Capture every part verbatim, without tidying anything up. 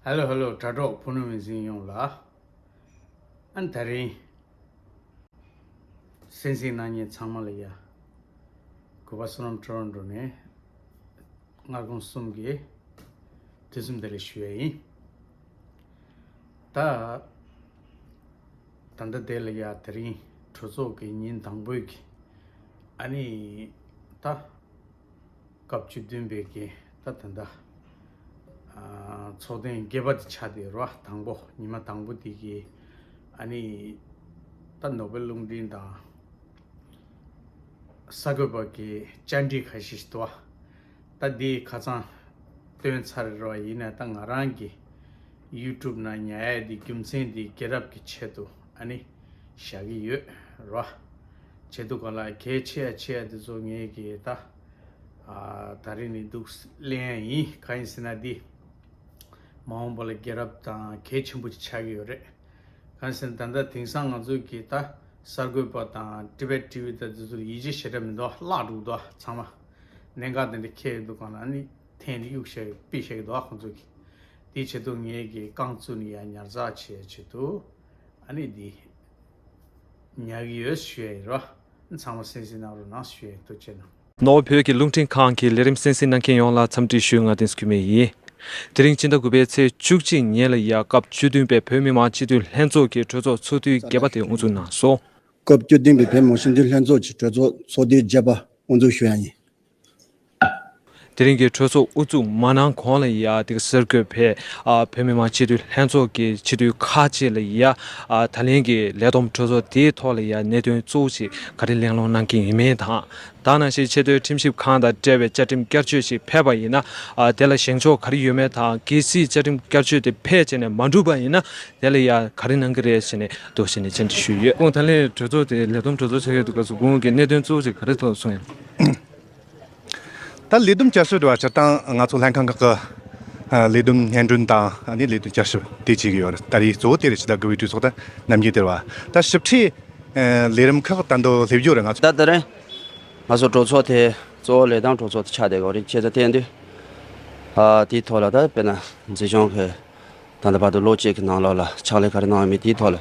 ཧེ་ལོ་ཧེ་ལོ། དྲ་གྲོགས་ཕུ་ནུ་མི་ཟིན་ཡོངས་ལ། ཨ་ནི་དེ་རིང་གསན་གཟིགས་གནང་མཁན་ཚང་མ་ལ་ཡ། གུས་པ་བསོད་ནམས་ཊོ་རོན་ཊོ་ནས་སྔ་དགོང་གསུམ་གྱི་དུས་གསུམ་བདེ་ལེགས་ཞུ་ཡ་ཡིན། ད་ད་ལྟ་དེ་ལ་ཡ་དེ་རིང་གྲོས་ཚོགས་ཀྱི་ཉིན་དང་པོའི་གི་ཨ་ནི་ད། སྐབས་བཅུ་བདུན་པའི་གི་ད་ད་ལྟ་ཨ་ཚོགས་ཐེངས་བརྒྱད་པ་དེ་ཆགས་བསྡད་ཡོད་རེད་བ། དང་པོ་ཉི་མ་དང་པོ་དེ་གི་ཨ་ནི་ད་ནོ་བེལ་རླུང་འཕྲིན་དང་གསར་འགོད་པ་གི་བཅར་འདྲི་ཁ་ཤས་ཤིག་འདུག་བ། ད་འདི་ཁ་སང་བཏོན་ཚར་རེད་བ། ཡིན་ན་ད་ང་རང་གི་ཡུ་ཊུབ་ནང་ཉར་ཡ་དེ་རྒྱུ་མཚན་དེ་རྒྱལ་རབས་ཀྱི་ཆེད་དུ་ཨ་ནི་བཞག་གི་ཡོད་རེད་བ། བྱེད་དུས་ག་ལ་གལ་ཆེ་ཡ་ཆེ་ཡ་དེ་ཚོ་ངས་གི་ད། ཨ་ད་རེས་ནས་འདུག་ལེན་ཡ་ཡིན། གང་ཡིན་ཟེར་ན་འདི་མ་འོངས་པ་ལ་རྒྱལ་རབས་དང་གལ་ཆེན་པོ་ཅིག་ཆགས་ཀྱི་ཡོད་རེད། གང་ཡིན་ཟེར་ན་ད་ལྟ་དེང་སང་ང་ཚོ་གི་ད་གསར་འགོད་པ་དང་ཊི་བེཊ་ཊི་ཝི་དང་དེ་ཚོར་ཡིད་ཆེས་ཞེ་དྲག་མི་འདུག་བརླག་འགྲོ་གི་འདུག་ཚང་མ་གནད་འགག་དེ་འདྲ་འཁྱེར་ཡོང་དུས་གང་ལ་ཨ་ནི་འཐེན་ནས་གཡུག་བཞག་ཕུད་བཞག་གི་འདུག་ཁོང་ཚོ་གི། དེའི་ཆེད་དུ་ངས་གི་རྐང་བཙུགས་ནས་ཡ་ཉར་ཚགས་བྱེད་ཡ་ཆེད་དུ་ཨ་ནི་འདི་ཉར་གི་ཡོད་ཞུ་ཡ་ཡིན་རོ། ཚང་མ་གསན་གཟིགས་གནང་རོགས་གནང་ཞུ་ཡ་ཡིན། ཐུགས་རྗེ་གནང་། ནོར་བོད་ཀྱི་རླུང་འཕྲིན་ཁང་གི་ལས་རིམ་གསན་གཟིགས་གནང་མཁན་ཡོངས་ལ་འཚམས་འདྲི་ཞུ། ང་བསྟན་འཛིན་འགྱུར་མེད་ཡིན། དེ་རིང་སྤྱི་ཟླ་དགུ་པའི་ཚེས་བཅུ་གཅིག་ཉིན་ལ་ཡ་སྐབས་བཅུ་བདུན་པའི་བོད་མི་མང་སྤྱི་འཐུས་ལྷན་ཚོགས་ཀྱི་གྲོས་ཚོགས་ཚོགས་དུས་བརྒྱད་པ་དེ་དབུ་འཛུགས་གནང་སོང་། སྐབས་བཅུ་བདུན་པའི་བོད་མི་མང་སྤྱི་འཐུས་ལྷན་ཚོགས་ཀྱི་གྲོས་ཚོགས་ཚོགས་དུས་བརྒྱད་པ་དབུ་འཛུགས་ཞུ་ཡ་ཡིན། དེ་རིང་གི་གྲོས་ཚོགས་དབུ་འཛུགས་མ་གནང་གོང་ལ་ཡ་དེ་ག་གསར་འགོད་པས་ཨ་བོད་མི་མང་སྤྱི་འཐུས་ལྷན་ཚོགས་ཀྱི་སྤྱི་འཐུས་ཁག་ཅིག་ལ་ཡ་ཨ་ད་ལན་གྱི་ལས་བསྡོམས་གྲོས་ཚོགས་དེའི་ཐོག་ལ་ཡ་གནད་དོན་གཙོ་བོ་ཞིག་ག་རེ་གླེང་སློང་གནང་གི་ཡིན་མིན་དང་། ད་ནང་བཞིན་ཆེས་མཐོའི་ཁྲིམས་ཞིབ་ཁང་དང་འབྲེལ་བའི་བཅའ་ཁྲིམས་བསྐྱར་བཅོས་ཤིག་ཕེབས་པ་ཡིན་ན། ཨ་དེ་ལ་བཞེངས་ཕྱོགས་ག་རེ་ཡོད་མེད་དང་། གལ་སྲིད་བཅའ་ཁྲིམས་བསྐྱར་བཅོས་དེ་ཕེབས་བྱས་ནས་མ་འགྲུབ་པ་ཡིན་ན། དེ་ལ་ཡ་ག་རེ་གནང་གི་རེད་ཟེར་ནས་འདུག་ཟེར་ནས་བཅར་འདྲི་ཞུས་ཡོད། ཁོང་ད་ལན་གྲོས་ཚོགས་དེ་ལས་བསྡོམས་གྲོས་ཚོགས་ཆགས་ཡོད་དུས་སྐབས་སུ་ཁོང་གིས་གནད་དོན་གཙོ་བོ་ཞིག་ག་རེ་ཐོག་གསུངས་ཡོད། ད་ལས་བསྡོམས་བསྐྱར་ཞིབ་འདྲ་བ་སྤྱིར་བཏང་ང་ཚོ་ལྷན་ཁང་ཁག་གི་ལས་བསྡོམས་སྙན་སྒྲོན་དང་ཨ་ནི་ལས་དོན་བསྐྱར་ཞིབ་དེ་བྱེད་ཀྱི་ཡོད་རེད། ད་རེས་གཙོ་བོ་དེ་རེད། ཕྱི་ཟླ་དགུ་པའི་གྲོས་ཚོགས་ད་ནམ་རྒྱུན་དེ་རེད་བ། ད་ཞིབ་ཕྲའི་ལས་རིམ་ཁག་ད་དུང་སླེབས་རྒྱུ་རེད། ང་ཚོ་ད་ད་རེས་ང་ཚོ་གྲོས་ཚོགས་དེ་གཙོ་བོ་ལས་དོན་གྲོས་ཚོགས་དེ་ཆགས་བསྡད་ཡོད་རེད། བྱས་ཙང་དེ་ཡིན་དུས་ཨ་དེའི་ཐོག་ལ་ད་དཔེར་ན་འཛིན་སྐྱོང་གི་ད་ལྟ་བར་དུ་ལོ་གཅིག་གི་ནང་ལོགས་ལ་ཕྱག་ལས་ག་རེ་གནང་ཡོད་མེད་དེའི་ཐོག་ལ་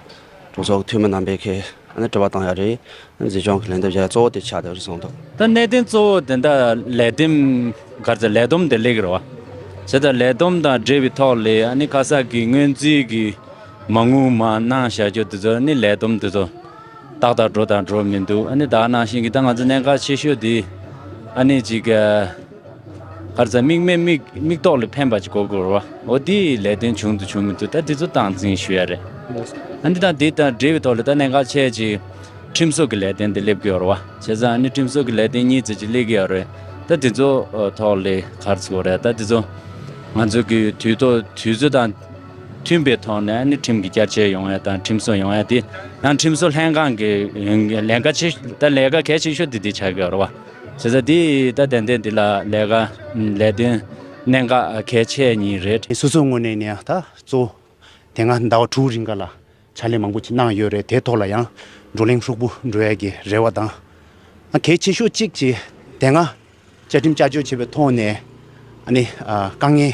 གྲོས་ཚོགས་ཀྱི་འཐུས་མི་རྣམ་པས་ཁེ་ཨ་ནི་དྲི་བ་བཏང་ཡ་རེད། འཛིན་སྐྱོང་གི་ལན་འདེབས་བྱ་ཡ་གཙོ་བོ་དེ་ཆགས་བསྡད་ཡོད་རེད་གསུངས་འདུག་ད་གནད་དོན་གཙོ་བོ་དེ་འདྲ་ལས་དོན་ག་རེ་ཟེར་ལས་བསྡོམས་དེ་སླེབས་ཀྱི་རེད་བ། བྱས་ཙང་ལས་བསྡོམས་དང་འབྲེལ་བའི་ཐོག་ལ་ཨ་ནི་ཁ་ས་གི་སྔོན་རྩིས་ཀྱི་མ་དངུལ་མར་གནང་བཞག་རྒྱུ་དེ་ཚོ་ནི་ལས་བསྡོམས་དེ་ཚོ་ཏག་ཏག་འགྲོ་དང་འགྲོ་མི་འདུག་ཨ་ནི་ད་ག་ནང་བཞིན་གྱི་ད་ང་ཚོ་གནད་འགག་ཆེ་ཤོས་དེ་ཨ་ནི་ཅིག་ག་རེ་ཟེར་མིག་སྨན་མིག་མིག་ཏོག་ལ་ཕན་པ་ཅིག་དགོས་དགོས་རེད་བ། འོ་དེའི་ལས་དོན་བྱུང་འདུག་བྱུང་མི་འདུག་ད་དེ་ཚོ་སྟངས་འཛིན་ཞུ་ཡ་རེད། ཨ་ནི་ད་དེ་དང་འབྲེལ་བའི་ཐོག་ལ་ད་གནད་འགག་ཆེ་ཅིག་ཁྲིམས་བཟོ་གི་ལས་དོན་དེ་སླེབས་ཀྱི་ཡོད་རེད་བ། བྱས་ཙང་ཨ་ནི་ཁྲིམས་བཟོ་གི་ལས་དོན་གཉིས་ཙམ་ཅིག་སླེབས་ཀྱི་ཡོད་རེད། ད་དེ་ཚོ་ཐོག་ལ་ག་རེ་ཟེར་དགོས་རེད། ད་དེ་ཚོ་ང་ཚོ་གི་དུས་ཐོག་དུས་ཚོད་དང་མཐུན་པའི་ཐོག་ནས་ཨ་ནི་ཁྲིམས་ཀྱི་བསྐྱར་བཅོས་ཡོང་ཡ་དང་ཁྲིམས་བཟོ་ཡོང་ཡ་དེ་ཡང་ཁྲིམས་བཟོ་ལྷན་ཁང་གི་ལས་ཀ་ཆེ་ད་ལས་ཀ་གལ་ཆེ་ཤོས་དེ་དེ་ཆགས་ཀྱི་ཡོད་རེད་བ། བྱས་ཙང་དེ་ད་ཏན་ཏན་འདི་ལ་ལས་ཀ་ལས་དོན་གནད་འགག་གལ་ཆེ་གཉིས་རེད། སོ་སོའི་ངོས་ནས་ནི་ད་གཙོ་བོ་དེ་སྔ་ཟླ་བ་དྲུག་རིང་ག་ལ་ཕྱག་ལས་མང་པོ་ཅིག་གནང་ཡོད་རེད། དེའི་ཐོག་ལ་ཡང་བགྲོ་གླེང་ཧྲུག་པོ་འགྲོ་ཡ་གི་རེ་བ་དང་། ཨ་གལ་ཆེ་ཤོས་གཅིག་ཅིག་དེ་སྔ་བཅའ་ཁྲིམས་བསྐྱར་བཅོས་བྱས་པའི་ཐོག་ནས་ཨ་ནི་ཨ་དཀའ་ངལ་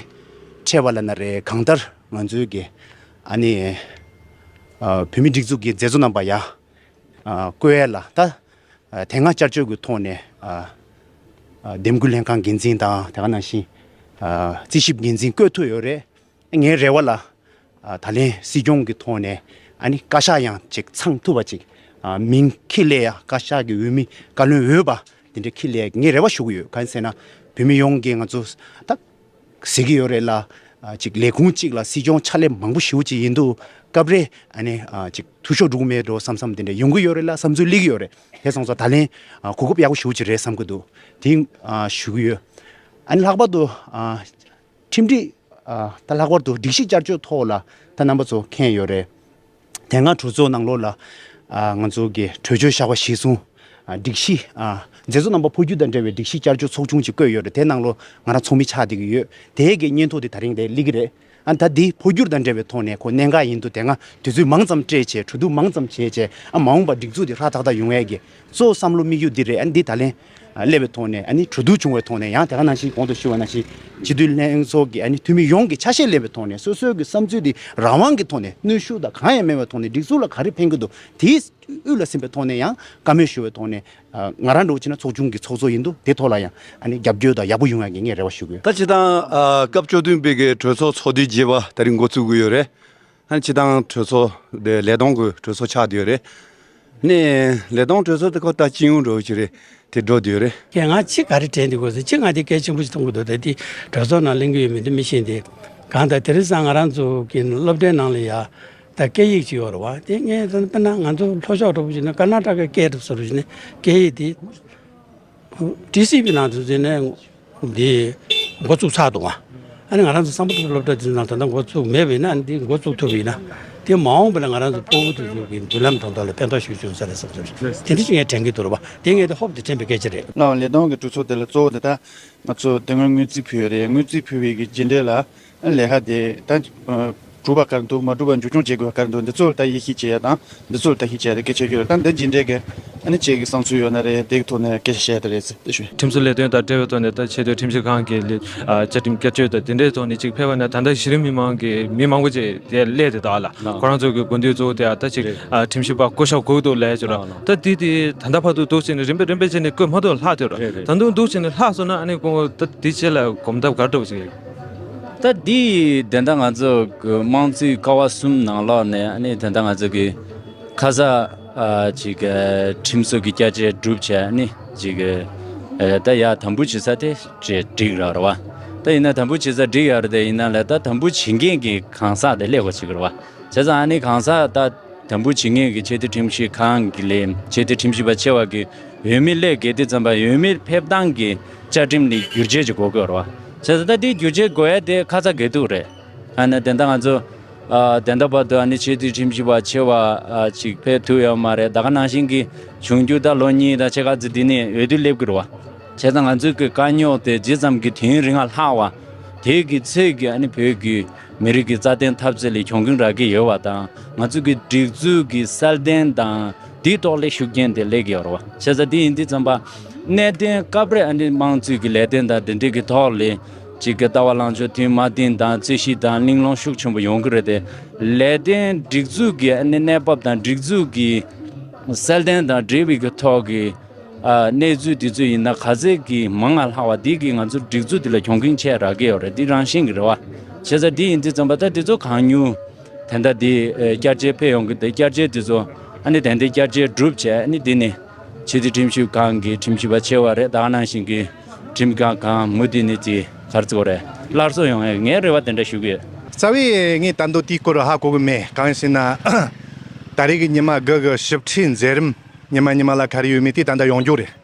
འཕྲད་པ་ལབ་ན་རེད། གང་ལྟར་ང་ཚོའི་གི་ཨ་ནི་ཨ་བོད་མི་སྒྲིག་འཛུགས་ཀྱི་མཛད་གཙོ་རྣམ་པ་ཡ་ཨ་བསྐོ་ཡ་ལ་ད་ཨ་དེ་སྔ་བསྐྱར་བཅོས་ཀྱི་ཐོག་ནས་ཨ་ཨ་འདེམས་བསྐོ་ལྷན་ཁང་འགན་འཛིན་དང་དེ་ག་ནང་བཞིན་ཨ་རྩིས་ཞིབ་འགན་འཛིན་བསྐོ་ཐུབ་ཡོད་རེད། ངའི་རེ་བ་ལ་ཨ་ད་ལན་སྲིད་སྐྱོང་གི་ཐོག་ནས་ཨ་ནི་བཀའ་ཤག་ཡང་ཅིག་ཚང་ཐུབ་པ་ཅིག་ཨ་མིང་ཁྱེར་སླེབས་ཡ་བཀའ་ཤག་གི་འོས་མི་བཀའ་བློན་འོས་པ་དེ་འདྲ་ཁྱེར་སླེབས་ཡ་ངས་རེ་བ་ཞུ་གི་ཡོད། གང་ཡིན་ཟེར་ན་བོད་མི་ཡོངས་ཀྱིས་ང་ཚོ་ད་ཟེར་གི་ཡོད་རེད་ལ། ཨ་ཅིག་ལས་ཁུངས་གཅིག་ལ་སྲིད་སྐྱོང་ཕྱག་ལས་མང་པོ་ཞེ་པོ་ཅིག་ཡིན་དུས་སྐབས་རེ་ཨ་ནི་ཨ་ཅིག་འཐུས་ཤོར་འགྲོ་གི་མེད་འགྲོ་བསམ་བསམ་དེ་འདྲ་ཡོང་གི་ཡོད་རེད་ལ་བསམ་ཚུལ་སླེབས་ཀྱི་ཡོད་རེད། དེ་སོང་ཙང་ད་ལན་ཨ་གོ་སྐབས་ཡག་པོ་ཞེ་པོ་ཅིག་རེད་བསམ་གི་འདུག་དེ་ཨ་ཞུ་གི་ཡོད། ཨ་ནི་ལྷག་པར་དུ་ཨ་ཁྲིམས་སྒྲིག་ཨ་ད་ལྷག་པར་དུ་སྒྲིག་གཞི་བསྐྱར་བཅོས་ཐོག་ལ་ད་རྣམ་པ་ཚོ་མཁྱེན་ཡོད་རེད། དེ་སྔ་གྲོས་ཚོགས་ནང་ལོགས་ལ་ཨ་ང་ཚོ་གི་གྲོས་ཆོད་བཞག་པ་གཞིར་བཟུང་ཨ་སྒྲིག་གཞི་ཨ་མཛད་གཙོ་རྣམ་པ་འཕོ་འགྱུར་དང་འབྲེལ་བའི་སྒྲིག་གཞི་བསྐྱར་བཅོས་ཚོགས་ཆུང་ཅིག་བསྐོས་ཡོད་རེད། དེ་ནང་ལོགས་ང་རང་ཚོགས་མི་ཆགས་བསྡད་ཀྱི་ཡོད། དེའི་གི་སྙན་ཐོ་དེ་ད་རིང་དེ་སླེབས་ཀྱི་རེད། ཨ་ད་འདི་འཕོ་འགྱུར་དང་འབྲེལ་བའི་ཐོག་ནས་ཁོ་གནད་འགག་ཡིན་དུས་དེ་སྔ་དུས་ཚོད་མང་ཙམ་སྤྲད་བྱས་གྲོས་བསྡུར་མང་ཙམ་བྱས་བྱས་ཨ་མ་འོངས་པ་སྒྲིག་འཛུགས་དེ་ཧྲ་ཐག་ཐག་ཡོང་ཡས་ཀྱི་གཙོ་བོ་བསམ་བློ་དམིགས་ཡུལ་འདི་རེད། ཨ་འདི་ད་ལན་ སླེབས་པའི་ཐོག་ནས་ཨ་ནི་གྲོས་བསྡུར་བྱུང་བའི་ཐོག་ནས། ཡང་དེ་ག་ནང་བཞིན་གོང་དུ་ཞུས་པ་ནང་བཞིན་སྤྱི་འཐུས་ལྷན་ཚོགས་ཀྱི་ཨ་ནི་འཐུས་མི་ཡོངས་ཀྱི་ཆ་ཤས་སླེབས་པའི་ཐོག་ནས། སོ་སོའི་གི་བསམ་ཚུལ་དེ་རང་དབང་གི་ཐོག་ནས། གནོན་ཤུགས་དང་གང་ཡང་མེད་པའི་ཐོག་ནས། སྒྲིག་འཛུགས་ལ་ག་རེ་ཕན་གྱི་འདུག་དེའི་དབུས་ལ་ཟིན་པའི་ཐོག་ནས་ཡང་བཀའ་མོལ་ཞུ་བའི་ཐོག་ནས། ང་རང་འདྲ་བོ་བྱས་ན་ཚོགས་ཆུང་གི་ཚོགས་གཙོ་ཡིན་དུས། དེ་ཐོག་ལ་ཡང་ཨ་ནི་རྒྱབ་སྐྱོར་དང་ཡག་པོ་ཡོང་ཡག་གི་ངས་རེ་བ་ཞུ་གི་ཡོད། ད་སྤྱིར་བཏང་ཨ་སྐབས་བཅུ་བདུན་པའི་གི་གྲོས་ཚོགས་ཚོགས་དུས་བརྒྱད་པ་ད་རིང་འགོ་བཙུགས་ཀྱི་ཡོད་རེད། ཨ་ནི་སྤྱིར་བཏང་གྲོས་ཚོགས་དེ་ལས་སྟངས་ཀྱི་གྲོས་ཚོགས་ཆགས་བསྡད་ཡོད་རེད། ནས་ལས་སྟངས་གྲོས་ཚོགས་དེ་ཁོ་ད་སྤྱི་ཡོངས་འགྲོ་གི་རེད། དེ་འགྲོ་བསྡད་ཡོད་རེད། ཀྱེ་ང་གཅིག་ག་རེ་དྲན་འདུག་གོ་ཟེར། གཅིག་ང་དེ་གལ་ཆེན་པོ་ཞིག་མཐོང་གི་འདུག་ད་དེ་གྲོས་ཚོགས་ནང་གླེང་གི་ཡོད་མེད་དེ་མི་ཤེས་ཏེ། གང་ལྟར་དེ་རིང་སང་ང་རང་ཚོ་གི་སློབ་གྲྭའི་ནང་ལ་ཡ་ད་སྐད་ཡིག་ཅིག་ཡོད་རེད་བ། དེ་ངས་ད་དཔེར་ན་ང་ཚོ་ལྷོ་ཕྱོགས་འདྲ་བོ་བྱས་ན་ཀར་ནཱ་ཊ་ཀའི་སྐད་འདྲ་བོ་བཟོ་འདྲ་བྱས་ན་སྐད་ཡིག་དེ་ཊི་སི་བི་ནང་དུ་འཛུལ་ནས་འདི་འགོ་བཙུགས་ཚར་འདུག་བ། ཨ་ནི་ང་རང་ཚོ་སམ་བྷོ་ཊ་སློབ་གྲྭ་འདི་ནང་ད་ལྟ་འགོ་བཙུགས་མེད་པ་ཡིན་ན། ཨ་ནི་འདི་འགོ་བཙུགས་ཐུབ་པ་ཡིན་ན། དེ་མ་འོངས་པ་ལ་ང་རང་ཚོ་སྤོ་བོ་དེ་ཚོ་གི་མདུན་ལམ་དོན་དག་ལ་ཕན་ཐོགས་ཤུགས་ཆེན་ཟེར་རེད་བསམ་སོང་། དེ་འདྲ་ཅིག་ངས་དྲན་གྱི་འདུག་རེད་བ། དེ་ངས་དེ་ཧོབ་དེ་དྲན་པའི་སྐད་ཆ་རེད། ལགས། ལས་དོན་གྱི་གྲོས་ཚོགས་དེ་ལ་གཙོ་བོ་དེ་ད་ང་ཚོ་དེ་སྔོན་སྔོན་རྩིས་ཕུལ་ཡོད་རེད། སྔོན་རྩིས་ཕུལ་བའི་གི་རྗེས་འབྲས་ལ་ལས་ཀ་དེ་ད་གྲུབ་པ་ག་རེ་འདུག་མ་གྲུབ་པ་འགྱུར་སྐྱོང་བྱེད་དགོས་པ་ག་རེ་འདུག་འདི་ཚོ་ལ་ད་དབྱེ་ཞིབ་བྱེད་ཡ་དང་། འདི་ཚོ་ལ་ད་ཞིབ་བྱས་ཏེ་སྐད་ཆ་ཤོད། ད་འདི་འཇིན་འདྲེ་གི་ཨ་ནི་ཁྱེད་ཀྱི་བསམ་ཚུལ་ཡོད་ན་རེད། དེ་གི་ཐོག་ནས་སྐད་ཆ་བཤད་ད་རེད་ཟེར་ཏེ་ཞུ། ཁྲིམས་བཟོ་ལས་དོན་དང་འབྲེལ་བའི་ཐོག་ནས་ད་ཆེས་མཐོའི་ཁྲིམས་ཞིབ་ཁང་གི་ལས་ཨ་བཅའ་ཁྲིམས་བསྐྱར་བཅོས་དང་དེ་འདྲའི་ཐོག་ནས་ཅིག་ཕེབས་པ་ན། ད་ལྟ་གཞི་རིམ་མི་མང་གི་མི་མང་པོ་ཅིག་དེ་སླེབས་ཏེ་ད་ལ་ལགས། ཁོ་རང་ཚོ་གི་དགོས་འདུན་གཙོ་བོ་དེ་ཨ་ད་ཅིག་རེད། ཨ་ཁྲིམས་ཞིབ་པ་བསྐོ་གཞག་དགོས་འདུག་ལབ་ཅིག་ར། ལགས་ལགས། ད་དེ་དེ་ད་ལྟ་བར་དུ་འདུག་ཅིག་ནས་རིམ་པས་རིམ་པས་བྱས་ནས་བསྐོས་མ་ཐུབ་ལྷག་ཐོན་ར། རེད་རེད། ད་དུང་འདུག་ཅིག་ནས་ལྷག་སོང་ན། ཨ་ནི་ཁོང་ད་དེ་ཆེད་ལ་གོམ་སྟབས་ག་འདྲ་བོ་ཅིག་ཡོད། ད་འདི་དེ་འདྲ་ང་ཚོ་གི་དམངས་གཙོའི་ཀ་བ་གསུམ་ནང་ལོགས་ནས་ཨ་ནི་དེ་འདྲ་ང་ཚོ་གི་ཁ་ས་ཨ་ཅིག་ཨ་ཁྲིམས་བཟོ་གི་བསྐྱར་བཅོས་གྲུབ་བྱས། ཨ་ནི་ཅིག་ཨ་ད་ཡ་དམ་འབུལ་བྱེད་ས་དེ་ཅིག་འགྲིག་ར་ར་བ། ད་ཡིན་ན་དམ་འབུལ་བྱེད་ས་འགྲིག་ཡ་ར་དེ་ཡིན་ན་ལ། ད་དམ་འབུལ་བྱེད་མཁན་གྱི་གང་ཟག་དེ་སླེབས་དགོས་ཅིག་ར་བ། བྱས་ཙང་ཨ་ནི་གང་ཟག་ད་དམ་འབུལ་བྱེད་མཁན་གྱི་ཆེས་མཐོའི་ཁྲིམས་ཞིབ་ཁང་གི་ལས། ཆེས་མཐོའི་ཁྲིམས་ཞིབ་པ་ཆེ་བ་གི་འོས་མི་སླེབས་དགོས་དུས་ཙམ་པ་འོས་མི་ཕེབས་སྟངས་ཀྱི་བཅའ་ཁྲིམས་ལ་བསྒྱུར་བཅོས་ཅིག་དགོས་ཀྱི་ཡོད་རེད་བ། བྱས་ཙང་ད་དེ་བསྒྱུར་བཅོས་དགོས་ཡ་དེ་ཁ་ཚ་དགོས་གཏུགས་རེད། ཨ་ནི་དེ་འདྲ་ང་ཚོ་ཨ་དེ་འདྲ་བར་དུ་ཨ་ནི་ཆེས་མཐོའི་ཁྲིམས་ཞིབ་པ་ཆེ་བ་ཨ་ཅིག་ཕེབས་ཐུབ་ཡོད་མ་རེད། ད་ག་ནང་བཞིན་གྱི་འབྱུང་འགྱུར་ད་ལོ་གཉིས་དང་ཕྱེད་ཀ་ཙམ་འདི་ནས་འོས་བསྡུ་སླེབས་ཀྱི་རེད་བ། བྱས་ཙང་ང་ཚོའི་གི་དཀའ་རྙོག་དེ་ཇི་ཙམ་གྱི་དུས་ཡུན་རིང་ང་ལྷག་བ། དེ་གི་ཚོད་ཀྱིས་ཨ་ནི་བོད་ཀྱི་མི་རིགས་ཀྱི་རྩ་དོན་འཐབ་རྩོད་ལ་གྱོང་གུན་རག་གི་ཡོད་པ་དང་། ང་ཚོ་གི་སྒྲིག་འཛུགས་ཀྱི་གསལ་སྟོན་དང་དེའི་ཐོག་ལ་ཤུགས་རྐྱེན་དེ་སླེབས་ཀྱི་ཡོད་རེད་བ། བྱས་ཙང་དེ་ཡིན་དུས་ཙམ་པ་གནད་དོན་སྐབས་རེ་ཨ་ནི་དམངས་གཙོའི་གི་ལས་དོན་དང་དེ་འབྲེལ་གྱི་ཐོག་ལ་ཅིག་གི་ལྟ་བ་ལངས་ཕྱོགས་མཐུན་མ་མཐུན་དང་རྩོད་གཞི་དང་གླེང་སློང་ཤུགས་ཆེན་པོ་ཡོང་གི་རེད་དེ། ལས་དོན་སྒྲིག་འཛུགས་ཀྱི་ཨ་ནི་གནས་བབ་དང་སྒྲིག་འཛུགས་ཀྱི་གསལ་སྟོན་དང་འབྲེལ་བའི་གི་ཐོག་གི་ཨ་གནས་ཚུལ་དེ་ཚོ་ཡིན་ན་ག་ཚད་ཀྱི་མང་ང་ལྷག་བ་དེ་གིས་ང་ཚོ་སྒྲིག་འཛུགས་དེ་ལ་གྱོང་གུན་ཆེ་རག་གི་ཡོད་རེད། དེ་རང་བཞིན་གྱི་རེད་བ། བྱས་ཙང་དེ་ཡིན་དུས་ཙམ་པ་ད་དེ་ཚོ་གང་མྱུར་དེ་འདྲ་དེ་ཨ་བསྐྱར་བཅོས་ཕེབས་ཡོང་གི་དེ། བསྐྱར་བཅོས་དེ་ཚོ་ཨ་ནི་དེ་འདྲའི་བསྐྱར་བཅོས་གྲུབ་བྱས། ཨ་ནི་དེ་ནི་ཕྱི་དྲིལ་ཁྲིམས་ཞིབ་ཁང་གི་ཁྲིམས་ཞིབ་པ་ཆེ་བ་རེད། ད་ག་ནང་བཞིན་གྱི་ཁྲིམས་ཁང་གང་མུ་མཐུད་ནས་དེ་ག་རེ་ཟེར་དགོས་རེད། སླར་གསོ་ཡོང་ཡ་ངའི་རེ་བ་དེ་འདྲ་ཞུ་གི་ཡོད། རྩ་བའི་ངས་ད་དུང་དེའི་སྐོར་ཧ་གོ་གི་མེད། གང་ཡིན་ཟེར་ན་ད་རེས་ཀྱི་ཉི་མ་དགུ་གི་ཞིབ་ཕྲའི་མཛད་རིམ་ཉི་མ་ཉི་མ་ལ་ག་རེ་ཡོད་མེད་དེ་ད་ལྟ་ཡོང་རྒྱུ་རེད།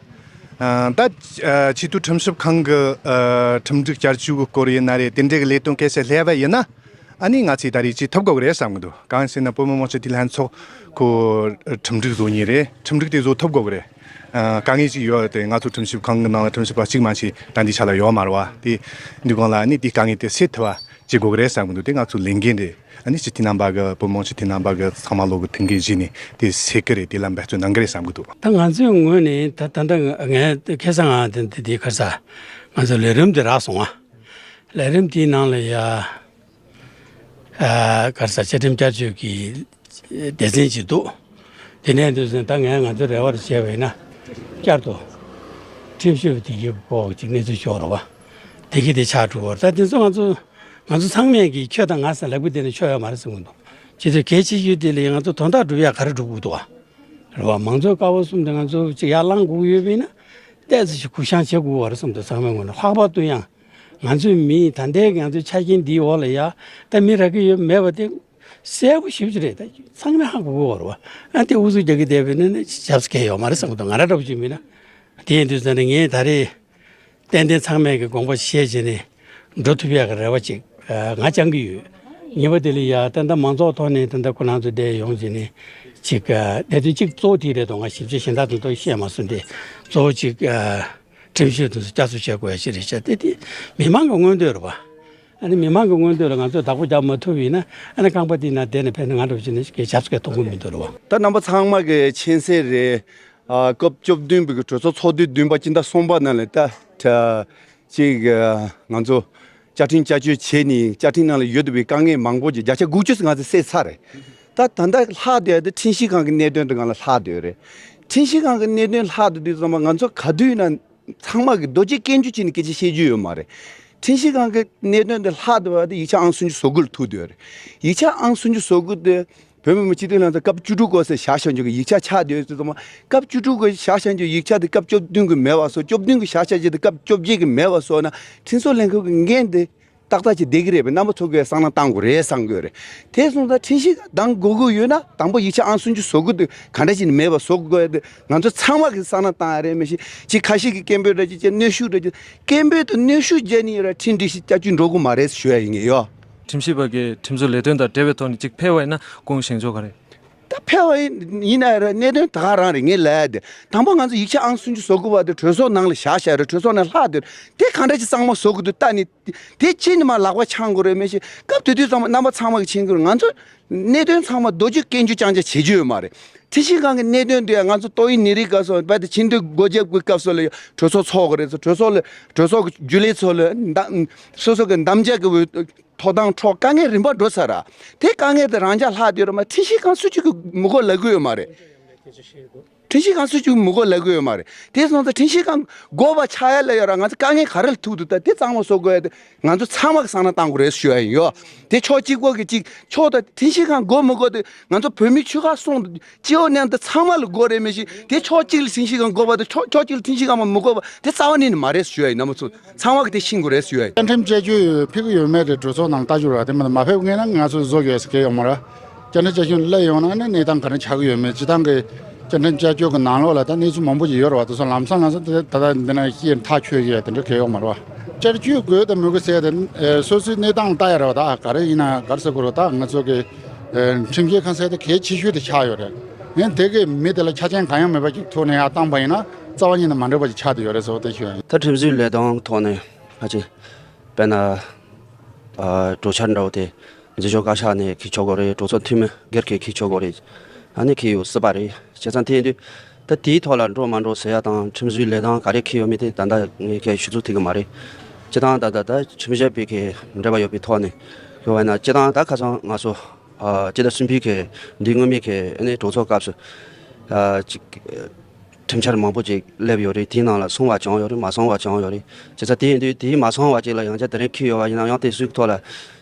ཨ་ད་ཨ་ཆེས་མཐོའི་ཁྲིམས་ཞིབ་ཁང་གི་ཨ་ཁྲིམས་སྒྲིག་བསྐྱར་བཅོས་ཀྱི་སྐོར་ཡིན་ན་རེད། དེ་འདྲའི་གི་ལས་དོན་གལ་ཆེ་སླེབས་པ་ཡིན་ན། ཨ་ནི་ང་ཚོས་ད་རེས་ཅིག་ཐུབ་དགོས་ཀྱི་རེད་བསམ་གྱི་འདུག་གང་ཡིན་ཟེར་ན་བོད་མི་མང་སྤྱི་འཐུས་ལྷན་ཚོགས་ཁོ་ཁྲིམས་སྒྲིག་བཟོ་མཁན་རེད། ཁྲིམས་སྒྲིག་དེ་བཟོ་ཐུབ་དགོས་ཀྱི་རེད། ཨ་དཀའ་ངལ་ཅིག་ཡོད་དེ། ང་ཚོ་ཁྲིམས་ཞིབ་ཁང་གི་ནང་ལ་ཁྲིམས་ཞིབ་པ་གཅིག་མ་གཏོགས་ད་ལྟའི་ཆ་ལ་ཡོད་མ་རེད་བ། དེ་འདུག་གང་ལ་ཨ་ནི་དེའི་དཀའ་ངལ་དེ་སེལ་ཐུབ་པ་བྱེད་དགོས་ཀྱི་རེད་བསམ་གྱི་འདུག་དེ་ང་ཚོ་ལས་འགན་རེད། ཨ་ནི་སྤྱི་འཐུས་རྣམ་པ་གི་བོད་མི་མང་སྤྱི་འཐུས་རྣམ་པ་གི་ཚང་མ་ལོག་གི་མཐུན་རྐྱེན་བྱས་ནས་དེ་སེལ་གྱི་རེད། དེ་ལ་འབད་བརྩོན་གནང་གི་རེད་བསམ་གྱི་འདུག་ད་ང་ཚོའི་ངོས་ནས་ད་ད་ལྟ་ངས་ཁ་སང་ང་དེ་དེ་དེ་ཁ་ས་ང་ཚོ་ལས་རིམ་དེ་རག་སོང་ང་། ལས་རིམ་དེའི་ནང་ལ་ཡ་ཨ་ག་རེ་ཟེར། བཅའ་ཁྲིམས་བསྐྱར་བཅོས་ཀྱི་སྡེ་ཚན་ཅིག་འདུག་དེ་ནས་འདུག་ཟེར་ན། ད་ངས་ང་ཚོའི་རེ་བར་བྱས་པ་ཡིན་ན་བསྐྱར་དུ་ཁྲིམས་ཞིབ་དེ་གི་སྐོར་ཅིག་གནས་ཚུལ་ཤོད་རོགས་པ། དེ་གི་དེ་ཆགས་འགྲོ་བར། ད་དེ་ཚོ་ང་ཚོ་ང་ཚོ་ཚང་མས་ཀྱིས་ཁྱོད་དང་ང་ཟེར་ལབ་གི་བསྡད་ན་ཆོག་ཡོད་མ་རེད་བསམ་གྱི་འདུག་ཁྱེད་ཚོས་གལ་ཆེ་ཤོས་དེ་ལ་ང་ཚོ་དོན་དག་སྒྲུབ་ཡ་ག་རེ་སྒྲུབ་དགོས་འདུག་བ། རེད་བ། མང་གཙོའི་ཀ་བ་གསུམ་དེ་ང་ཚོ་ཅིག་ཡར་བསླང་དགོས་ཀྱི་ཡོད་པ་ཡིན་ན། ཏོག་ཙམ་ཞིག་གུ་བཤངས་བྱེད་དགོས་པ་རེད་བསམ་འདུག་ཚང་མའི་ངོས་ནས། ལྷག་པར་དུ་ཡང་ང་ཚོའི་མི་ད་ལྟའི་ང་ཚོའི་ཆ་རྐྱེན་འདིའི་འོག་ལ་ཡ་ད་མི་རག་གི་ཡོད་མེད་པ་དེ་གསལ་པོ་ཞེ་པོ་ཅིག་རེད། ད་ཚང་མས་ཧ་གོ་གི་ཡོད་རེད་བ། ཨ་དེ་ཨུ་ཚུགས་རྒྱག་གི་བསྡད་པ་ཡིན་ན་ཆབ་སྲིད་གལ་ཡོད་མ་རེད་བསམ་གི་འདུག་ང་རང་འདྲ་པོ་ཅིག་མིན་ན། དེ་ཡིན་དུས་ཙང་ནས་ངས་ད་རེས་ཏན་ཏན་ཚང་མས་ཀྱི་དགོངས་པ་བཞེས་བྱས་ནས་འགྲོ་ཐུབ་ཡག་གི་རེ་བ་ཅིག་ཨ་ང་བཅངས་ཀྱི་ཡོད། གཉིས་པ་དེ་ལ་ཡ་ད་ལྟ་མང་ཚོགས་ཐོག་ནས་ད་ལྟ་ཁོ་རང་ཚོ་འདིར་ཡོང་བྱས་ནས་ཅིག་ཨ་གནད་དོན་གཅིག་གཙོ་བོ་དེ་རེད་འདུག་ང་ཞིབ་ཆ་གཞན་དག་དེ་ཚོ་བཤད་མ་སོང་སྟེ། གཙོ་བོ་ཅིག་ཨ་ཁྲིམས་གཞི་དེ་ཚོ་བསྐྱར་གསོ་བྱེད་དགོས་ཡ་ཞིག་རེད་ཤག་དེ་དེ་མི་མང་གི་མངོན་འདོད་རེད་བ། ཨ་ནི་མི་མང་གི་མངོན་འདོད་ལ་ང་ཚོས་བདག་པོ་རྒྱག་མ་ཐུབ་པ་ཡིན་ན། ཨ་ནི་རྐང་པ་དེའི་ནང་བསྡད་ནས་ཕེབས་ན་ང་འདྲ་བོ་བྱས་ན་ཞིག་གི་ཆབ་སྲིད་ཀྱི་མཐོང་གི་མི་འདུག་རེད་བ། ད་རྣམ་པ་ཚང་མ་གི་མཁྱེན་གསལ་རེད། ཨ་སྐབས་བཅུ་བདུན་པའི་གྲོས་ཚོགས་ཚོགས་དུས་བདུན་པ་སྤྱི་ཟླ་གསུམ་པ་ནང་ལ་ད་ད་ཅིག་ཨ་ང་ཚོ་བཅའ་ཁྲིམས་བསྐྱར་བཅོས་བྱས་ནས་བཅའ་ཁྲིམས་ནང་ལ་ཡོད་བསྡད་པའི་དཀའ་ངལ་མང་པོ་ཅིག་བརྒྱ་ཆ་དགུ་བཅུ་ང་ཚོས་སེལ་ཚར་རེད། ད་ད་ལྟ་ལྷག་བསྡད་ཡ་དེ་ཁྲིམས་ཞིབ་ཁང་གི་གནད་དོན་དེ་སྒང་ལ་ལྷག་བསྡད་ཡོད་རེད། ཁྲིམས་ཞིབ་ཁང་གི་གནད་དོན་ལྷག་བསྡད་དུས་ཙམ་པ་ང་ཚོ་ག་དུས་ཡིན་ན་ཚང་མ་གི་རྡོ་རྗེ་སྐད་འཇུ་བྱས་ནས་སྐད་ཆ་བཤད་རྒྱུ་ཡོད་མ་རེད། ཁྲིམས་ཞིབ་ཁང་གི་གནད་དོན་དེ་ལྷག་བསྡད་པ་དེ་ཡིག་ཆ་ཨང་སུམ་ཅུ་སོ་དགུ་ལ་ཐུག་བསྡད་ཡོད་རེད། ཡིག་ཆ་ཨང་སུམ་ཅུ་སོ་དགུ་དེ་བོད་མི་མང་སྤྱི་འཐུས་ལྷན་ཚོགས་སྐབས་བཅུ་དྲུག་སྐབས་སུ་བཞག་བཞག་འཇོག་གི་ཡིག་ཆ་ཆགས་བསྡད་ཡོད་ཙང་། སྐབས་བཅུ་དྲུག་གི་བཞག་བཞག་འཇོག་ཡིག་ཆ་དེ་སྐབས་བཅུ་བདུན་གི་མེད་པ་བཟོ། བཅུ་བདུན་གི་བཞག་བཞག་འཇོག་དེ་སྐབས་བཅོ་བརྒྱད་གི་མེད་པ་བཟོ་ན་ཁྲིམས་བཟོ་ལྷན་ཁང་གི་འགན་དེ་ཏག་ཏག་ཅིག་བསྡད་ཀྱི་རེད་པས། རྣམ་པ་ཚོ་གིས་བསམ་བློ་བཏང་དགོས་རེད་བསམ་གྱི་ཡོད་རེད། དེ་སོང་ཙང་ཁྲིམས་ཞིབ་ཁང་གདམ་དགོས་ཀྱི་ཡོད་ན་དང་པོ་ཡིག་ཆ་ཨང་སུམ་ཅུ་བཟོ་དགོས་དེ་ག་འདྲ་ཞིག་ནས་མེད་པ་བཟོ་དགོས་དེ་ང་ཚོ་ཚང་མ་གིས་བསམ་བློ་བཏང་ཡ་རེད། མི་ཤེས་ཅིག་ཁ་ཤས་ཀྱིས་སྐད་འབོད་རེད་ཅེས་བྱས་གནོན་ཤུགས་རེད་ཅེས། སྐད་འབོད་དེ་གནོན་ཤུགས་བརྒྱབ་ནས་ཡོད་ར་ཁྲིམས་སྒྲིག་གཞི་བསྐྱར་བཅོས་འགྲོ་གི་མ་རེད་ཞུ་ཡ་ཡིན་ངེས་ཡོད། ཁྲིམས་ཞིབ་པ་གིས་ཁྲིམས་བཟོ་ལས་དོན་དང་འབྲེལ་བའི་ཐོག་ནས་ཅིག་ཕེབས་པ་ཡིན་ན་ཁོང་བཞེངས་ཆོག་ག་རེད། ད་ཕེབས་པ་ཡིན་ཡིན་ན་ར་གནད་དོན་ད་ག་རང་རེད། ངས་ལབ་ཡ་དེ་དང་པོ་ང་ཚོ་ཡིག་ཆ་ཨང་སུམ་ཅུ་བཟོ་དགོས་པ་དེ་གྲོས་ཚོགས་ནང་ལ་བཞག་བཞག་རེད། གྲོས་ཚོགས་ནང་ལྷག་དེ་རེད། དེ་ག་འདྲ་ཅིག་གཙང་མ་བཟོ་དགོས་འདུག་ལྟ་ནི་དེ་ཕྱིན་ནས་མར་ལག་པ་འཆང་དགོས་རེད། མི་ཤེས་སྐབས་དེ་དུས་ཙམ་པ་རྣམ་པ་ཚང་མ་གིས་མཁྱེན་གྱི་རེད། ང་ཚོ་གནད་དོན་ཚང་མ་རྡོ་རྗེ་སྐད་འཇུ་རྐྱང་རྐྱང་བྱེད་རྒྱུ་ཡོད་མ་རེད། ཁྲིམས་ཞིབ་ཁང་གི་གནད་དོན་དེ་ང་ཚོ་ཏོག་དབྱིབས་ནད་རིགས་སྐབས་སུ་རྦད་དེ་ཆིག་སྟོང་དགུ་བརྒྱ་གི་སྐབས་སུ་ལ་གྲོས་ཚོགས་ཚོགས་གི་རེད། གྲོས་ཚོགས་ལ་གྲོས་ཚོགས་ཀྱི་རྒྱུན་ལས་ཚོ་ལ་ད་སོ་སོ་གི་དམ་བཅའ་གི་འོས་ཐོབ་ཐང་འཕྲོག་དཀའ་ངལ་རིམ་པ་འགྲོ་ཚར་ར། དེ་དཀའ་ངལ་དེ་རང་འཇགས་ལྷག་བསྡད་ཡོད་རེད་མ། ཁྲིམས་ཞིབ་ཁང་སུ་གཅིག་གིས་མི་དགོས་ལབ་ཀྱི་ཡོད་མ་རེད། ཁྲིམས་ཞིབ་ཁང་སུ་གཅིག་མི་དགོས་ལབ་ཀྱི་ཡོད་མ་རེད། དེ་སོང་ཙང་ཁྲིམས་ཞིབ་ཁང་དགོས་པ་ཆགས་ཡ་ལ་ཡོད་ར། ང་ཚོ་དཀའ་ངལ་ག་རེ་ལ་ཐུག་འདུག་ད་དེ་གཙང་མ་བཟོ་དགོས་ཡ་དེ་ང་ཚོ་ཚང་མ་གིས་བསམ་བློ་བཏང་དགོས་རེད་ཞུ་ཡ་ཡིན་ཡོད། དེ་ཕྱོགས་གཅིག་པོ་གི་གཅིག་ཕྱོགས་དང་ཁྲིམས་ཞིབ་ཁང་དགོས་མི་དགོས་དེ་ང་ཚོ་བོད་མི་ཆོལ་ཁ་གསུམ་སྤྱི་འོག་མཉམ་དུ་ཚང་མ་ལ་དགོས་རེད། མི་ཤེས་དེ་ཕྱོགས་གཅིག་ལ་ཁྲིམས་ཞིབ་ཁང་དགོས་པ་དང་ཕྱོགས་ཕྱོགས་གཅིག་ལ་ཁྲིམས་ཞིབ་ཁང་མ་མི་དགོས་པ་དེ་རྩ་བ་ནས་ནི་མ་རེད་ཞུ་ཡ་ཡིན། རྣམ་པ་ཚོ་ཚང་མ་གིས་དེ་ཤེས་དགོས་རེད་ཞུ་ཡ་ཡིན། བཅའ་ཁྲིམས་བསྐྱར་བཅོས་ཕེབས་ཀྱི་ཡོད་མེད་དེ་གྲོས་ཚོགས་ནང་ལྟ་རྒྱུ་ར། དེ་མ་མ་ཕེབས་ངེས་ན་ང་ཚོ་བཟོ་དགོས་ཟེར་གྱི་ཡོད་མ་རེད། བཅའ་ཁྲིམས་བསྐྱར་བཅོས་སླེབས་ཡོང་ན་ནི་གནས་སྟངས་ག་རེ་ཆགས་ཀྱི་ཡོད་མེད། སྤྱི་བཏང་གི་བཅའ་ཁྲིམས་བསྐྱར་བཅོས་ཀྱི་ནང་ལོགས་ལ་ད་གནས་ཚུལ་མང་པོ་ཞིག་ཡོད་རེད་བ། དེ་ཚོ་ལམ་སང་ལམ་སང་དེ་ད་ལྟ་འདི་ན་ཤེས་ཐག་ཆོད་ཀྱི་ཡོད་དེ་འདྲ་གལ་ཡོད་མ་རེད་བ། བསྐྱར་བཅོས་དགོས་དང་མི་དགོས་ཟེར་དེ་ཨེ་སོ་སོའི་གནས་སྟངས་ལ་ལྟ་ཡ་རེད་བ། ད་ག་རེ་ཡིན་ན་ག་རེ་ཟེར་དགོས་རེད། ད་ང་ཚོ་གི་ཨེ་ཁྲིམས་ཞིབ་ཁང་ཟེར་དེ་གལ་ཆེ་ཤོས་དེ་ཆགས་ཡོད་རེད། ཨེ་དེ་གི་མི་དེ་ལ་ཆ་རྐྱེན་གང་ཡང་མེད་པ་ཅིག་ཐོག་ནས་ཡར་བཏང་པ་ཡིན་ན་རྩ་བ་ཉིད་ནས་མ་འགྲིག་པ་ཅིག་ཆགས་བསྡད་ཡོད་རེད་ཟེར་བ་དེ་ཞུ་ཡ་ཡིན། ད་ཁྲིམས་བཟོའི་ལས་དོན་ཐོག་ནས་ཕལ་ཆེར་དཔེར་ན། ཨ་གྲོས་འཆར་འདྲ་བོ་དེ་འཛིན་སྐྱོང་བཀའ་ཤག་ནས་འཁྱེར་ཆོག་གི་རེད། གྲོས་ཚོགས་འཐུས་མི་སྒེར་གྱིས་འཁྱེར་ཆོག་གི་རེད། ཨ་ནི་འཁྱེར་ཡོང་སྲིད་པ་རེད། བྱས་ཙང་དེ་ཡིན་དུས་ད་དེའི་ཐོག་ལ་འགྲོ་མ་འགྲོ་ཟེར་ཡ་དང་ཁྲིམས་བཟོའི་ལས་དོན་ག་རེ་འཁྱེར་ཡོད་མེད་དེ་ད་ལྟ་ངས་གལ་ཞུ་ཚུལ་ཐུབ་ཀྱི་མ་རེད། སྤྱིར་བཏང་ད་ལྟ་ད་ཁྲིམས་ཞིབ་པའི་གི་འབྲེལ་བ་ཡོད་པའི་ཐོག་ནས་ཡོད་པ་ཡིན་ན། སྤྱིར་བཏང་ད་ཁ་སང་ང་ཚོ་ཨ་སྤྱི་ཟླ་གསུམ་པའི་གི་འདི་སྔོན་མའི་གི་ཨ་ནི་གྲོས་ཚོགས་སྐབས་སུ་ཨ་ཅིག་ཁྲིམས་འཆར་མང་པོ་ཅིག་སླེབས་ཡོད་རེད། དེའི་ནང་ལ་སོང་བ་བྱུང་ཡོད་རེད། མ་སོང་བ་བྱུང་ཡོད་རེད། བྱས་ཙང་དེ་ཡིན་དུས་དེའི་མ་སོང་བ་ཅིག་ལ་ཡང་བསྐྱར་དེ་རིང་འཁྱེར་ཡོད་པ་ཡིན་ན་ཡང་དེ་ཚོའི་ཐོག་ལ་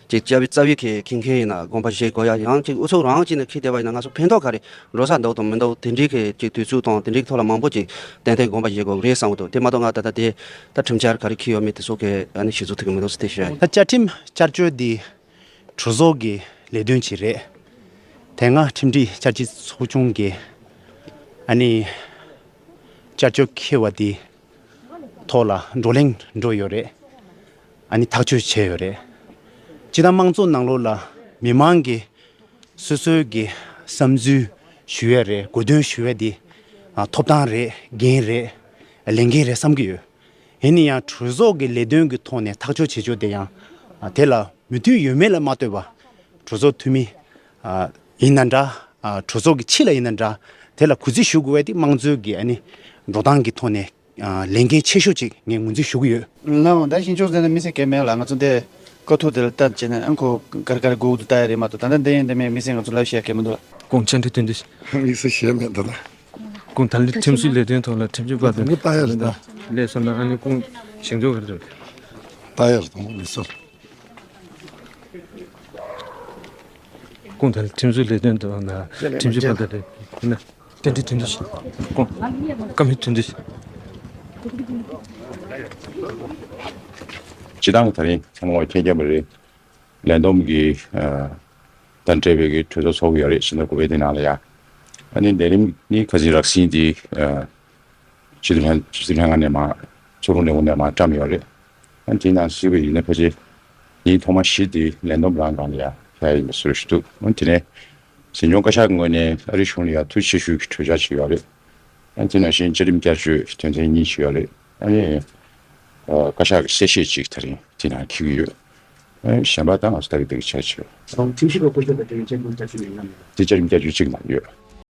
ཅིག་རྩ་བའི་རྩ་བའི་གི་འཁྱེར་མཁན་ཡིན་ན་དགོངས་པ་བཞེས་དགོས་ཡ། ཡང་ཅིག་ཨུ་ཚུགས་རང་བྱས་ནས་འཁྱེར་བསྡད་པ་ཡིན་ན་ང་ཚོ་ཕན་ཐོགས་ག་རེ་འགྲོ་ས་འདུག་དང་མི་འདུག་དེ་འདྲའི་གི་ཅིག་དུས་ཚོད་དང་དེ་འདྲའི་ཐོག་ལ་མང་པོ་ཅིག་ཏན་ཏན་དགོངས་པ་བཞེས་དགོས་རེད་བསམ་གྱི་འདུག་དེ་མ་གཏོགས་ང་ད་ལྟ་དེ་ད་ཁྲིམས་འཆར་ག་རེ་འཁྱེར་ཡོད་མེད་དེ་ཚོ་གི་ཨ་ནི་ཞུ་ཚུལ་ཐུབ་ཀྱི་མི་འདུག་ཟེར་དེ་ཞུ་ཡ་ཡིན། ད་བཅའ་ཁྲིམས་བསྐྱར་བཅོས་འདི་གྲོས་ཚོགས་ཀྱི་ལས་དོན་ཅིག་རེད། དེ་སྔ་ཁྲིམས་སྒྲིག་བསྐྱར་བཅོས་ཚོགས་ཆུང་གིས་ཨ་ནི་བསྐྱར་བཅོས་འཁྱེར་བ་དེ་ཐོག་ལ་བགྲོ་གླེང་འགྲོ་ཡོད་རེད། ཨ་ནི་ཐག་གཅོད་བྱས་ཡོད་རེད། སྤྱིར་བཏང་དམངས་གཙོ་ནང་ལོགས་ལ་མི་མང་གིས་སོ་སོའི་གི་བསམ་ཚུལ་ཞུ་ཡས་རེད། གོ་དོན་ཞུ་ཡས་དེ་ཨ་ཐོབ་ཐང་རེད། འགན་རེད། ལས་འགན་རེད་བསམ་གྱི་ཡོད། ཡིན་ན་ཡང་གྲོས་ཚོགས་ཀྱི་ལས་དོན་གྱི་ཐོག་ནས་ཐག་གཅོད་བྱེད་ཕྱོགས་དེ་ཡང་ཨ་དེ་ལ་མོས་མཐུན་ཡོད་མེད་ལ་མ་ལྟོས་པ་གྲོས་ཚོགས་འཐུས་མི་ཨ་ཡིན་ན་འདྲ། ཨ་གྲོས་ཚོགས་ཀྱི་ཕྱི་ལ་ཡིན་ན་འདྲ། དེ་ལ་གུས་བརྩི་ཞུ་དགོས་པ་དེ་དམངས་གཙོའི་གི་ཨ་ནི་འགྲོ་སྟངས་ཀྱི་ཐོག་ནས་ཨ་ལས་འགན་ཆེ་ཤོས་ཅིག་ངས་ངོས་འཛིན་ཞུ་གི་ཡོད། ལགས་འོང་། ད་ཤིན་ཅང་ཟེར་ན་དམིགས་བསལ་གལ་མེད་ལ། ང་ཚོ་འདི་བཀའ་ཐུག་དེ་ལ་ལྟ་བྱས་ན་ཨང་ཁོ་ག་རེ་ག་རེ་དགོས་འདུག་ལྟ་ཡ་རེད་མ་གཏོགས། ད་ལྟ་འདི་ཡིན་འདི་མིན་དམིགས་བསལ་ང་ཚོ་ལབ་བཤད་གལ་མི་འདུག་ལགས། ཁོང་བཅར་འདྲི་དོན་འདི། དམིགས་བསལ་གཞན་མེད་འདུག་ལགས། ཁོང་ད་ལྟ་ཁྲིམས་བཟོའི་ལས་དོན་ཐོག་ལ་ཁྲིམས་ཞིབ་པ་དང་ལྟ་ཡ་རེད་ད། ལས་བསམ་ན་ཨ་ནི་ཁོང་བཞེངས་ཆོག་ག་རེ་རེད། ལྟ་ཡ་རེད་དང་མི་སོར། ཁོང་དང་ཁྲིམས་བཟོའི་ལས་དོན་དུ་ཁྲིམས་ཞིབ་པ་དང་རེད་ན་དེ་འདྲའི་དོན་དུ་ཞིག་ཁོང་བཀའ་མོལ་དོན་དུ་ཞིག་སྤྱི་བཏང་གི་ད་རིང་ཚང་མ་མཁྱེན་མཁྱེན་པ་རེད། ལས་བསྡོམས་ཀྱི་དང་འབྲེལ་བའི་གི་གྲོས་ཚོགས་ཚོགས་ཀྱི་ཡོད་རེད། ཕྱི་ཟླ་དགུ་པའི་དེ་ནང་ལ་ཡ། ཨ་ནི་ལས་རིམ་ནི་ཁ་སང་རགས་ཟིན་དེ། སྤྱི་འཐུས་ལྷན་སྤྱི་འཐུས་ལྷན་ཁང་ནས་མར་ཚོགས་དྲུང་ལས་ཁུངས་ནས་མར་བཀྲམ་ཡོད་རེད། ཨ་དེའི་ནང་གཟིགས་པ་ཡིན་ན་ཕལ་ཆེར་ཉིན་ཐོག་མ་བཞི་དེ་ལས་བསྡོམས་རང་སྒང་ལ་ཡ་ཡ་ཡིན་པ་བཟོ་ཞིག་འདུག་ཨ་དེ་ནས་འཛིན་སྐྱོང་བཀའ་ཤག་གི་ངོས་ནས་ཨ་རིའི་གཞུང་ལ་ཡ་ཐུགས་རྗེ་ཆེ་ཞུ་གི་གྲོས་འཆར་ཅིག་ཡོད་རེད། ཨ་དེ་ནང་བཞིན་བཅའ་ཁྲིམས་བསྐྱར་བཅོས་དོན་ཚན་གཉིས་ཅིག་ཡོད་རེད། ཨ་ནི་བཀའ་ཤག་གི་གསལ་བཤད་ཅིག་ད་རིང་དེ་ནང་འཁྱེར་གྱི་ཡོད། ཨ་གཞན་པ་ད་ང་ཚོ་ད་གི་ད་གི་ཆ་ཆེ། ཁྲིམས་ཞིབ་པ་བསྐོ་གཞག་དང་དེ་བས་བཅའ་ཁྲིམས་བསྐྱར་བཅོས་ཡིན་ནམ་མེད་ན། དེ་བཅའ་ཁྲིམས་བསྐྱར་བཅོས་གཅིག་ནང་ཡོད།